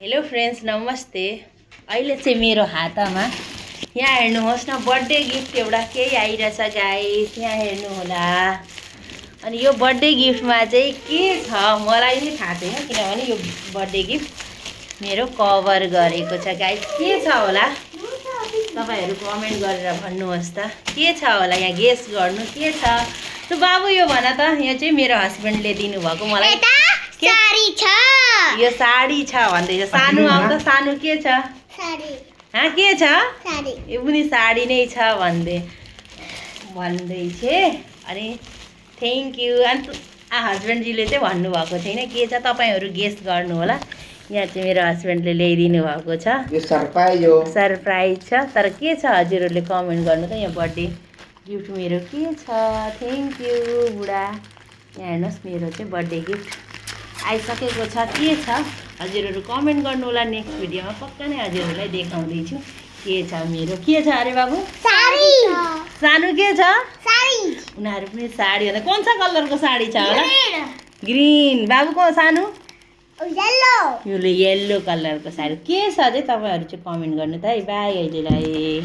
Hello friends नमस्ते। अहिले चाहिँ मेरो हातमा यहाँ हेर्नुहोस् न बर्थडे गिफ्ट एउटा केही आइरहेछ गाइस, यहाँ हेर्नु होला। अनि यो बर्थडे गिफ्टमा चाहिँ के छ मलाई नै थाहा छैन, किनभने यो बर्थडे गिफ्ट मेरो कभर गरेको छ गाइस। के छ होला तपाईहरु कमेन्ट गरेर भन्नुहोस् त, के छ होला, यहाँ गेस गर्नु के छ। त बाबु यो भन त, यो चाहिँ मेरो हस्बेन्डले दिनुभएको मलाई साडी छ। यो साडी छ भन्दैछ। सानो आउँछ, सानो के छ? साडी। के छ? साडी। यो पनि साडी नै छ भन्दैछ। अनि थ्याङ्क यू। अनि हस्बेन्डजीले चाहिँ भन्नुभएको छैन के छ, तपाईहरु गेस गर्नु होला। यहाँ चाहिँ मेरो हस्बेन्डले ल्याइदिनु भएको छ, यो सरप्राइज हो। सरप्राइज छ। तर के छ हजुरहरूले कमेन्ट गर्नु त। यहाँ बर्थडे गिफ्ट मेरो के छ। थ्याङ्क यू बुढा। यहाँ हेर्नुहोस् मेरो चाहिँ बर्थडे गिफ्ट आइसकेको छ। के छ हजुरहरू कमेन्ट गर्नु होला। नेक्स्ट भिडियोमा पक्का नै हजुरहरूलाई देखाउँदैछु के छ मेरो। के छ अरे बाबु? साडी। सानो के छ? साडी। उनीहरू पनि साडी होला। कुन चाहिँ कलरको साडी छ होला? ग्रीन। बाबुको सानो? येल्लो। यो येल्लो कलरको साडी। के छ चाहिँ तपाईँहरू चाहिँ कमेन्ट गर्नु त है। बाई अहिलेलाई।